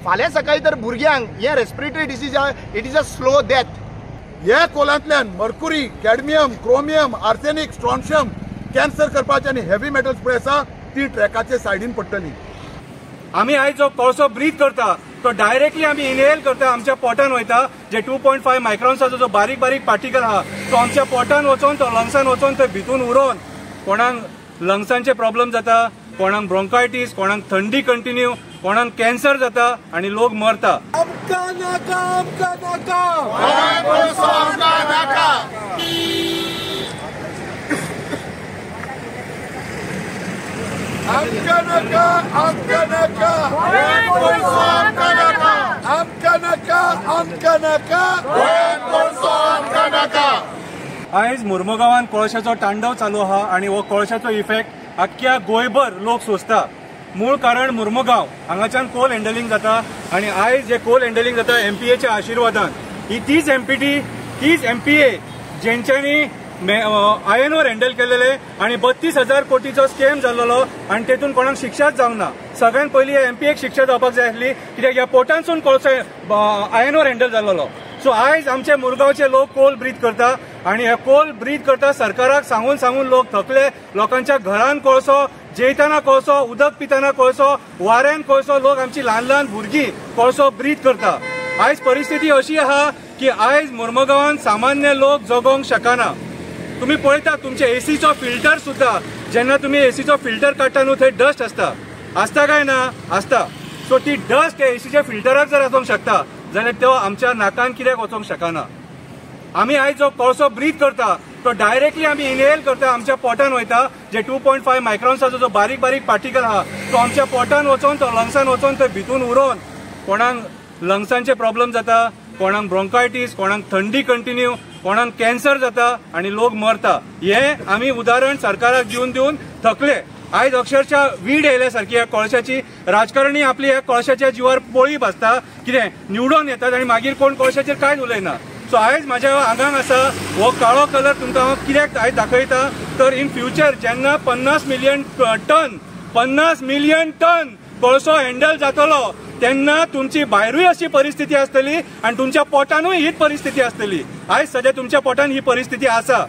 फाल्यां सकाळी तर भुरग्यांक हे respiratory disease, it is a slow death. हे कोलांतल्यान mercury, cadmium, chromium, arsenic, strontium, cancer करपाचे आनी हेवी मेटल्स पळय आसा ती ट्रॅकाचे सायडीन पडटली. आमी आयज जो कोळसो ब्रीथ करता तो डायरेक्टली आमी इनहेल करता, आमच्या पोटान वयता. जे 2.5 मायक्रॉन्साचो जो बारीक बारीक पार्टिकल आहा तो आमच्या पोटान वचोन, तो लंग्सान वचोन थंय भितून उरोन कोणाक लंग्सांचे प्रॉब्लम जाता, कोणाक ब्रोंकायटीस, कोणाक थंडी कंटिन्यू, कोणाक कॅन्सर जाता आनी लोक मरता. आमकां नाका, आमकां नाका, आमकां नाका. आमकां नाका, आमकां नाका, आमकां नाका, आमकां नाका, आमकां नाका, आमकां नाका. आयज मुर्मुगांवान कोळशाचो तांडव चालू आहा आनी हो कोळशाचो इफेक्ट आख्ख्या गोंयभर लोक सोंसता. मूळ कारण मुर्मुगांव हांगाच्यान कोल हँडलिंग जाता आनी आयज जे कोल हँडलिंग जाता एमपीएच्या आशिर्वादान, ही तीच एमपीटी, तीच एमपीए जेंच्यांनी आयर्न ओर हँडल केलेले आनी 32,000 कोटीचो स्कॅम जाल्लो आनी तेतून कोणाक शिक्षाच जावंक ना. सगळ्यात पयलीं एमपीएक शिक्षा जावपाक जाय आसली, कित्याक ह्या पोर्टांसून कोळसो आयर्न ओर हँडल जाल्लो. सो आयज आमचे मुरगांवचे लोक कोल ब्रीथ करता आनी हे कोल ब्रीथ करता सरकाराक सांगून सांगून लोक थकले. लोकांच्या घरान कोळसो, जेयतना कोळसो, उदक पितना कोळसो, वाऱ्यान कोळसो, लोक आमची ल्हान ल्हान भुरगीं कोळसो ब्रीथ करता. आयज परिस्थिती अशी आहा की आयज मुर्मुगांवान सामान्य लोक जगोंक शकना. तुम्ही पळयता तुमचे एसीचो फिल्टर सुद्धा, जेन्ना तुमी एसीचो फिल्टर काडटा न्हू थंय डस्ट आसता, आसता काय ना? आसता. सो ती डस्ट एसीच्या फिल्टराक जर वचोंक शकता जाल्यार तो आमच्या नाकान कित्याक वचोंक शकना? आमी आयज जो कोळसो ब्रीथ करता तो डायरेक्टली आमी इनहेल करता, आमच्या पोटान वयता. जे 2.5 मायक्रॉन्साचो जो बारीक बारीक पार्टिकल आहा तो आमच्या पोटान वचोन, तो लंग्सान वचोन थंय भितून उरोन कोणाक लंग्सांचे प्रॉब्लम जाता, कोणाक ब्रोंकायटीस, कोणाक थंडी कंटिन्यू, कोणाक कॅन्सर जाता आनी लोक मरता. हे आमी उदाहरण सरकाराक दिवन दिवन थकले. आयज अक्षरशः वीड येयल्या सारकी ह्या कोळशाची. राजकारणी आपली ह्या कोळशाच्या जिवार पोळी भाजता, कितें निवडून येतात आनी मागीर कोण कोळशाचेर कांयच उलयना. सो आयज म्हाज्या आंगांक आसा हो काळो कलर तुमकां हांव कित्याक आयज दाखयता तर इन फ्युचर जेन्ना 50 मिलियन टन, 50 मिलियन टन कोळसो हँडल जातलो तेन्ना तुमची भायरूय अशी परिस्थिती आसतली आनी तुमच्या पोटानूय हीच परिस्थिती आसतली. आयज सद्या तुमच्या पोटान ही परिस्थिती आसा.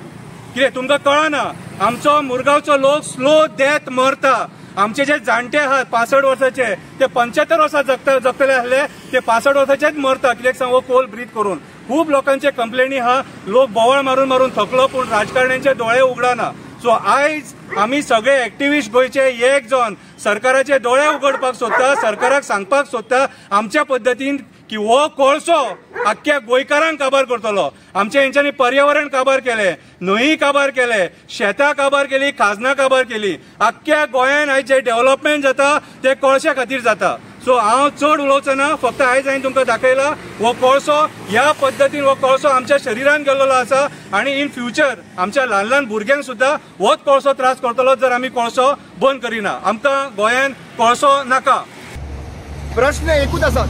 कितें तुमकां कळना? आमचो मुरगांवचो लोक स्लो डेथ मरता. आमचे जे जाणटे आहात 65 वर्साचे ते 75 वर्सां जगतले आसले ते 65 वर्साचेच मरता. कित्याक सांग, हो कोल ब्रीथ करून. खूब लोकांचे कंप्लेनी आहा, लोक बोवाळ मारून मारून थकलो पूण राजकारण्यांचे दोळे उगडना. सो आयज आमी सगळे एक्टिविस्ट गोंयचे एक जावन सरकाराचे दोळे उगडपाक सोदता, सरकाराक सांगपाक सोदता आमच्या पद्दतीन की हो कोळसो आख्ख्या गोंयकारांक काबार करतलो. आमच्या हेंच्यांनी पर्यावरण काबार केलें, न्हंयी काबार केले, शेतां काबार केली, खाजनां काबार केली. आख्ख्या गोंयान आयज जे डेव्हलपमेंट जाता ते कोळश्या खातीर जाता. सो हांव चड उलोवचो ना, फक्त आयज हांवें तुमकां दाखयला हो कोळसो ह्या पद्दतीन हो कोळसो आमच्या शरिरान गेल्लो आसा आनी इन फ्युचर आमच्या ल्हान ल्हान भुरग्यांक सुद्दां होच कोळसो त्रास करतलो जर आमी कोळसो बंद करिना. आमकां गोंयान कोळसो नाका. प्रश्न एकूच आसा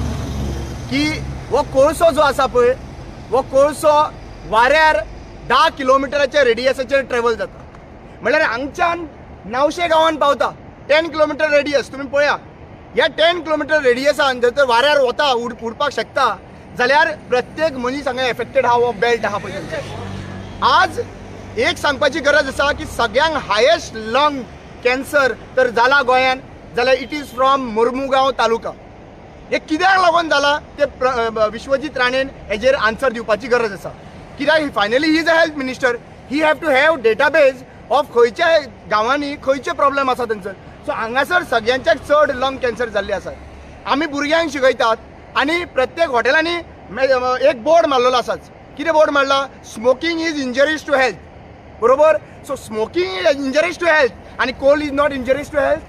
की हो कोळसो जो आसा पळय, हो कोळसो वाऱ्यार 10 किलोमिटराच्या रेडियसाचेर ट्रेवल जाता. म्हणल्यार हांगच्यान नावशे गांवान पावता 10 किलोमिटर रेडियस. तुमी पळया ह्या 10 किलोमिटर रेडियसान जर तर वाऱ्यार वता उडपाक शकता जाल्यार प्रत्येक मनीस हांगा एफेक्टेड आहा. हो बेल्ट आहा पळय. आज एक सांगपाची गरज आसा की सगळ्यांक हायेस्ट लंग कॅन्सर तर जाला गोंयान जाल्यार it is from Mormugao taluka. हे कित्याक लागून जाला ते विश्वजीत राणेन हेजेर आन्सर दिवपाची गरज आसा. कित्याक finally he is a health minister, he have to have database of खंयच्या गांवांनी खंयचे प्रॉब्लेम आसा तेंचो. सो हांगासर सगळ्यांच्याक चड लंग कॅन्सर जाल्ले आसात. आमी भुरग्यांक शिकयतात आनी प्रत्येक हॉटेलांनी एक बोर्ड मारलेलो आसाच. कितें बोर्ड मारला? Smoking is injurious to health. बरोबर? So smoking is injurious to health आनी coal is not injurious to health.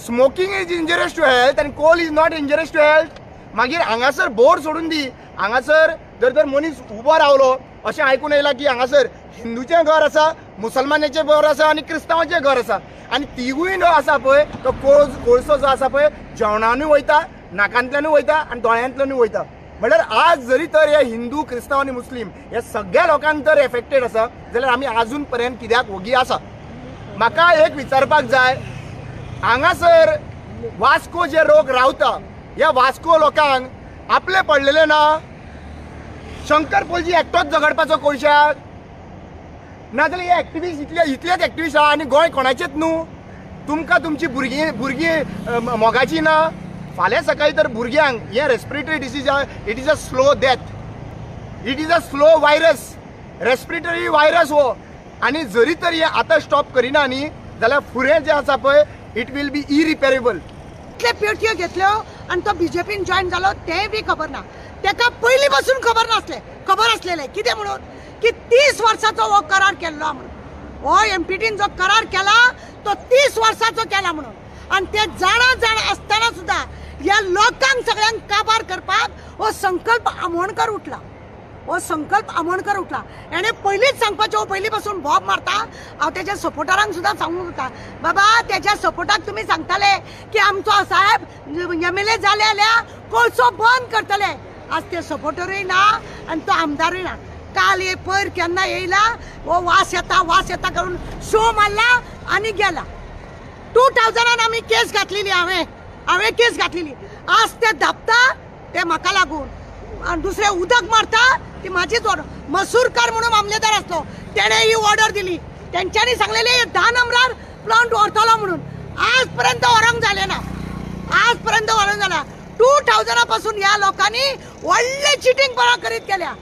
Smoking is injurious to health आनी coal is not injurious to health. मागीर हांगासर बोर्ड सोडून दी. हांगासर जर तर मनीस उबो रावलो अशें आयकून येयलां की हांगासर हिंदूचें घर आसा, मुसलमानाचें घर आसा आनी क्रिस्तांवाचें घर आसा आनी तिगूय जो आसा पळय तो कोळसो जो आसा पळय जेवणानूय वयता, नाकांतल्यानूय वयता आनी दोळ्यांतल्यानूय वयता. म्हणल्यार आज जरी तर हे हिंदू, क्रिस्तांव आनी मुस्लीम हे सगळ्या लोकांक जर एफेक्टेड आसा जाल्यार आमी आजून पर्यंत कित्याक वोगी आसा? म्हाका एक विचारपाक जाय, हांगासर वास्को जे लोक रावता ह्या वास्को लोकांक आपले पडलेले ना. शंकर पोलजी एकटोच झगडपाचो कोळशाक, नाजाल्यार हे एक्टिविस्ट इतलेच एक्टिविस्ट आहा आनी गोंय कोणाचेच न्हू. तुमकां तुमची भुरगीं भुरगीं मोगाची ना. फाल्यां सकाळीं तर भुरग्यांक हे रेस्पिरेटरी डिसीज आहा. It is a slow death, it is a slow virus, respiratory virus हो. आनी जरी तर हे आतां स्टॉप करिना न्ही जाल्यार फुडें जें आसा पळय it will be इरिपेरेबल. इतले पेटयो घेतल्यो आनी तो बीजेपीन जॉयन जालो तेंय बी खबर ना. तेका पयलीं पासून खबर नासलें, खबर आसलेलें कितें म्हणून की 30 वर्साचो हो करार केल्लो म्हणून, हो एमपीटीन जो करार केला तो 30 वर्साचो केला म्हणून. आनी ते जाणा जाण आसतना सुद्दां ह्या लोकांक सगळ्यांक काबार करपाक हो संकल्प आमोणकर उठला, हो संकल्प आमोणकर उठला. हेणें पयलींच सांगपाचें, हो पयलीं पासून बॉब मारता. हांव तेज्या सपोर्टरांक सुद्दां सांगूंक वता, बाबा तेज्या सपोर्टाक तुमी सांगताले की आमचो साहेब एमएलए जाले जाल्यार कोळसो बंद करतले. आज ते सपोर्टरूय ना आनी तो आमदारूय ना. काल हे पयर केन्ना येयला हो वास येता वास येता करून शो मारला आनी गेला. 2000 आमी केस घातलेली, हांवें केस घातलेली. आज ते धापता ते म्हाका लागून आनी दुसरें उदक मारता ती म्हाजीच ऑर्डर. मसूरकार म्हणून मामलेदार आसलो, तेणें ही ऑर्डर दिली. तेंच्यांनी सांगलेले 10 नंबरार प्लांट व्हरतलो म्हणून, आज पर्यंत व्हरूंक जालें ना, आज पर्यंत व्हरूंक जालें. 2000 पासून ह्या लोकांनी व्हडले चिटींग करीत गेल्या,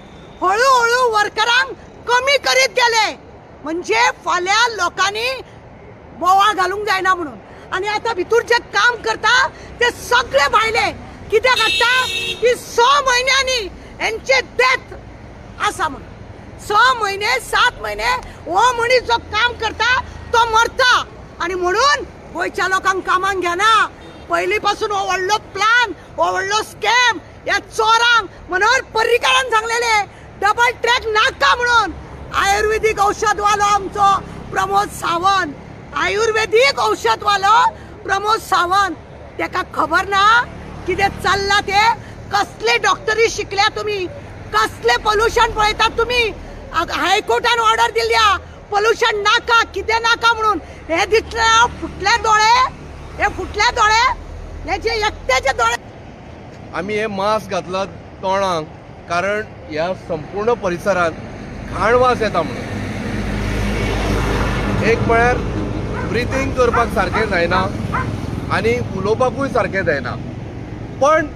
हळूहळू वर्करांक कमी करीत गेले. म्हणजे फाल्यां लोकांनी बोवाळ घालूंक जायना म्हणून. आनी आतां भितूर जे काम करता ते सगळे भायले कित्याक हाडटा की 6 म्हयन्यांनी हेंचे डेथ आसा म्हणून. 6 म्हयने 7 म्हयने हो मनीस जो काम करता तो मरता. आनी म्हणून गोंयच्या लोकांक कामाक घेना. पयलीं पासून हो व्हडलो प्लान, हो व्हडलो स्कॅम ह्या चोरांक मनोहर पर्रीकारान सांगलेले डबल ट्रॅक नाका म्हणून. आयुर्वेदीक औषधवालो आमचो प्रमोद सावंत, आयुर्वेदीक औषधवालो प्रमोद सावंत, तेका खबर ना कितें चल्लां तें. कसले डॉक्टरी शिकल्या तुमी, कसले पोल्युशन पळयतात तुमी. हायकोर्टान ऑर्डर दिल्या पोल्युशन नाका, कितें नाका म्हणून. हे दिसले फुटले दोळे, हे फुटले दोळे, हेचे एकट्याचे दोळे. आमी हे मास्क घातला तोंडाक कारण ह्या संपूर्ण परिसरांत घाण वास येता म्हणून. एक म्हळ्यार ब्रिथींग करपाक सारकें जायना आनी उलोवपाकूय सारकें जायना. पण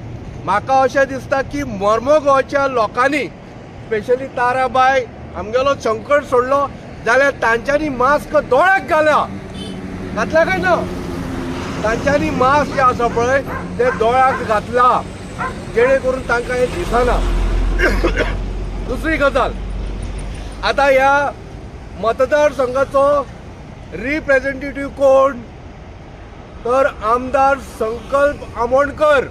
म्हाका अशें दिसता की मर्मगांवच्या लोकांनी स्पेशली ताराबाय आमगेलो संकट सोडलो जाल्यार तांच्यांनी मास्क दोळ्याक घाला, घातला काय ना? तांच्यांनी मास्क जे आसा पळय ते दोळ्याक घातला जेणे करून तांकां हें दिसना. दुसरी गजाल, आतां ह्या मतदारसंघाचो रिप्रेझेंटेटिव्ह कोण तर आमदार संकल्प आमोणकर.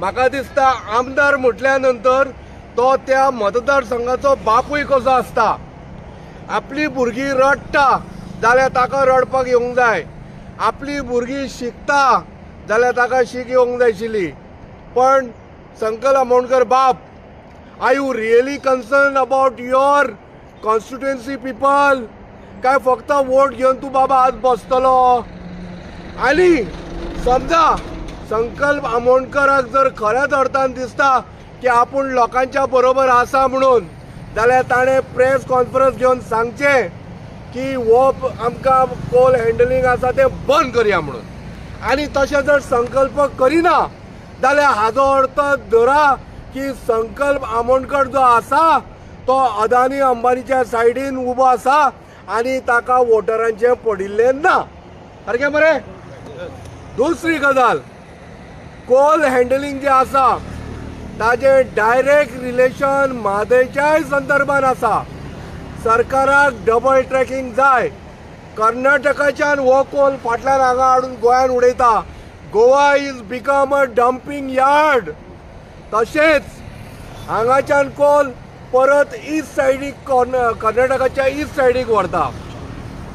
म्हाका दिसता आमदार म्हटल्या नंतर तो त्या मतदारसंघाचो बापूय कसो आसता. आपली भुरगीं रडटा जाल्यार ताका रडपाक येवंक जाय, आपली भुरगीं शिकता जाल्यार ताका शीक येवंक जाय आशिल्ली. पण संकल्प आमोणकर बाप, are you really concern about your constituency people? काय फक्त वोट घेवन तूं बाबा आज बसतलो? आनी समजा संकल्प आमोणकराक जर खऱ्याच अर्थान दिसता की आपूण लोकांच्या बरोबर आसा म्हणून, जाल्यार ताणें प्रेस कॉन्फरन्स घेवन सांगचें की हो आमकां कोल हँडलिंग आसा तें बंद करया म्हणून. आनी तशें जर संकल्प करिना जाल्यार हाजो अर्थ धरा की संकल्प आमोणकर जो आसा तो अदानी अंबानीच्या सायडीन उबो आसा आनी ताका वोटरांचें पडिल्लें ना. सारकें मरे? दुसरी गजाल, कोल हँडलिंग जें आसा ताजें डायरेक्ट रिलेशन म्हादयच्याय संदर्भान आसा. सरकाराक डबल ट्रॅकिंग जाय. कर्नाटकाच्यान हो कोल फाटल्यान हांगा हाडून गोंयान उडयता. Goa is become a dumping yard. तशेंच हांगाच्यान कोल परत ईस्ट सायडीक, कर्नाटकाच्या ईस्ट सायडीक व्हरता.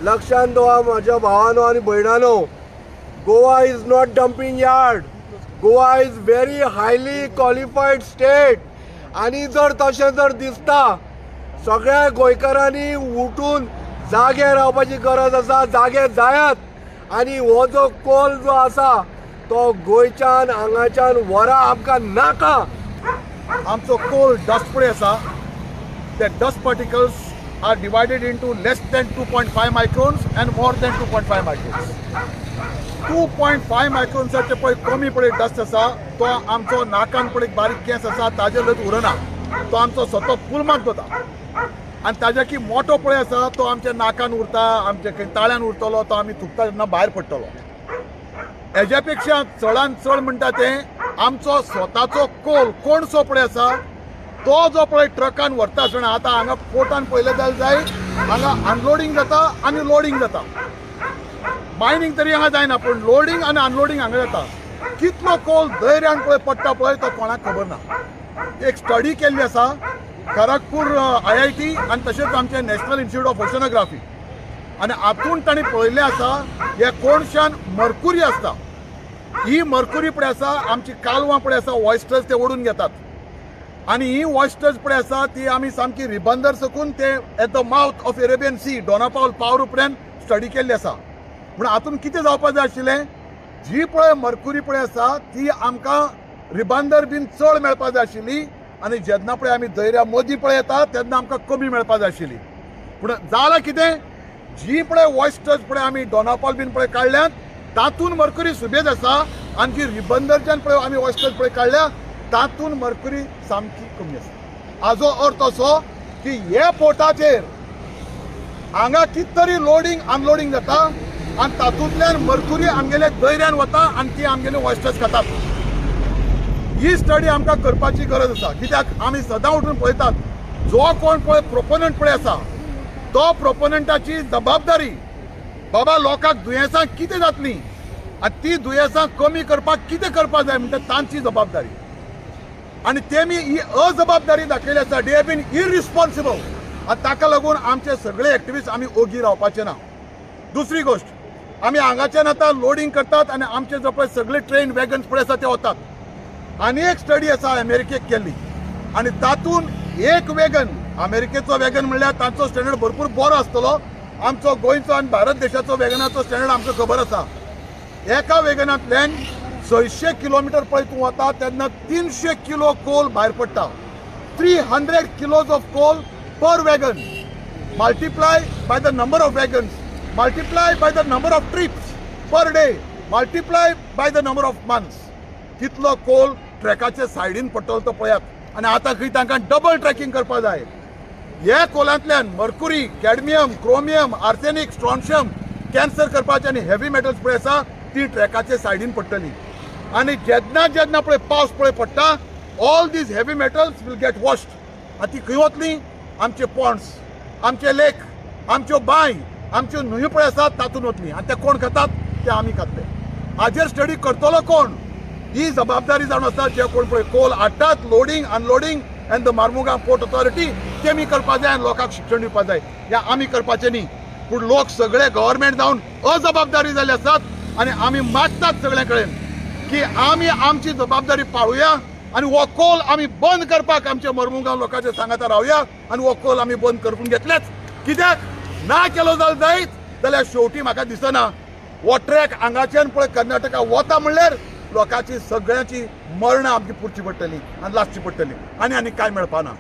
लक्षांत दवर म्हाज्या भावानो आनी भयणानो, Goa is not dumping yard. Goa is very highly qualified state. आनी जर तशें जर दिसता सगळ्या गोंयकारांनी उठून जागे रावपाची गरज आसा. जागे जायात आनी हो जो कोल जो आसा तो गोंयच्यान हांगाच्यान व्हरा, आमकां नाका. आमचो कोल डस्ट पळय आसा ते dust particles are divided into less than 2.5 microns and more than 2.5 microns. 2.5 मायक्रोन्साचे पळय कमी पळय डस्ट आसा तो आमचो नाकान पळय बारीक केंस आसा ताजेर लेगीत उरना, तो आमचो स्वता पुलमांत वता. आनी ताज्या की मोटो पळय आसा तो आमच्या नाकान उरता, आमच्या ताळ्यान उरतलो, तो आमी थुकता तेन्ना भायर पडटलो. हेज्या पेक्षा चडान चड म्हणटा तें आमचो स्वताचो कोल कोणसो पळय आसा तो जो पळय ट्रकान व्हरता आसतना आतां हांगा पोर्टान पळयलें जाल्यार जाय हांगा अनलोडींग जाता आनी लोडींग जाता. मायनींग तरी हांगा जायना पूण लोडींग आनी अनलोडींग हांगा जाता. कितलो कोल धैर्यान पळय पडटा पळय तो कोणाक खबर ना. एक स्टडी केल्ली आसा खरगपूर IIT आनी तशेंच आमचें नॅशनल इन्स्टिट्यूट ऑफ ओशनोग्राफी आनी हातून तांणी पळयल्लें आसा हे कोणशान मर्कुरी आसता. ही मर्कुरी पळय आसा आमची कालवां पळय आसा ऑयस्टर्स ते ओडून घेतात आनी ही ऑयस्टर्स पळय आसा ती आमी सामकी रिबंदर सकून ते at the mouth of Arabian sea Dona Paula power उपरांत स्टडी केल्ली आसा. पूण हातून कितें जावपाक जाय आशिल्लें, जी पळय मर्कुरी पळय आसा ती आमकां रिबंदर बीन चड मेळपाक जाय आशिल्ली आनी जेन्ना पळय आमी दर्या मदीं पळय येता तेन्ना आमकां कमी मेळपाक जाय आशिल्ली. पूण जालां कितें, जी पळय ऑयस्टर्स पळय आमी डोनापावल बीन पळय काडल्यात तातूंत मर्कुरी सुबेज आसा आनी जी रिबंदरच्यान पळय आमी ऑयस्टर्स पळय काडल्या तातूंत मर्कुरी सामकी कमी आसा. हाजो अर्थ असो की हे पोर्टाचेर हांगा कित तरी लोडींग अनलोडींग जाता आनी तातूंतल्यान मर्कुरी आमगेले दर्यान वता आनी ती आमगेले ऑयस्टर्स खातात. ही स्टडी आमकां करपाची गरज आसा. कित्याक आमी सदां उठून पळयतात जो कोण पळय प्रोपोनंट पळय आसा तो प्रोपोनंटाची जबाबदारी बाबा लोकांक दुयेंसां कितें जातलीं आनी ती दुयेंसां कमी करपाक कितें करपाक जाय म्हणटा तांची जबाबदारी. आनी तेमी ही अजबाबदारी दाखयली आसा, they have been irresponsible. आनी ताका लागून आमचे सगळे एक्टिविस्ट आमी ओगी रावपाचे ना. दुसरी गोश्ट, आमी हांगाच्यान आतां लोडींग करतात आनी आमचे जो पळय सगळे ट्रेन वॅगन्स पळय आसा ते वतात. आनी एक स्टडी आसा अमेरिकेक केल्ली आनी तातूंत एक वॅगन, अमेरिकेचो वॅगन म्हणल्यार तांचो स्टँडर्ड भरपूर बरो आसतलो, आमचो गोंयचो आनी भारत देशाचो वॅगनाचो स्टँडर्ड आमकां खबर आसा. एका वॅगनांतल्यान 600 किलोमिटर पळय तूं वता तेन्ना 300 किलो कोल भायर पडटा. 300 kilos of coal per wagon multiply by the number of wagons multiply by the number of trips per day multiply by the number of months कितलो कोल ट्रॅकाचे सायडीन पडटलो तो पळयात. आनी आतां खंय तांकां डबल ट्रॅकिंग करपाक जाय. ह्या कोलांतल्यान mercury, cadmium, chromium, arsenic, strontium, cancer करपाचे आनी हेवी मेटल्स पळय आसा ती ट्रॅकाचे सायडीन पडटली. आनी जेन्ना जेन्ना पळय पावस पळय पडटा all these heavy metals will get washed. आनी ती खंय वतली, आमचे पॉन्ड्स, आमचे लेक, आमच्यो बांय, आमच्यो न्हंयो पळय आसात तातूंत वतली. आनी ते कोण खातात, ते आमी खातले. हाजेर स्टडी करतलो कोण ही जबाबदारी जावन आसा. जे कोण पळय कोल हाडटात loading unloading and the Mormugao port authority तेमी करपाक जाय आनी लोकांक शिक्षण दिवपाक जाय. ह्या आमी करपाचें न्ही. पूण लोक सगळे गव्हर्मेंट जावन अजबाबदारी जाल्ले आसात आनी आमी मागतात सगळ्या कडेन की आमी आमची जबाबदारी पाळुया आनी हो कोल आमी बंद करपाक आमच्या मोरमुगांव लोकांचे सांगाता रावया आनी हो कोल आमी बंद करून घेतलेच. कित्याक ना केलो जाल्यार जायत जाल्यार शेवटी म्हाका दिसना हो ट्रॅक हांगाच्यान पळय कर्नाटका वता म्हणल्यार लोकांची सगळ्यांची मरणां आमची पुरची पडटली आनी लासची पडटली आनी आनी कांय मेळपाना.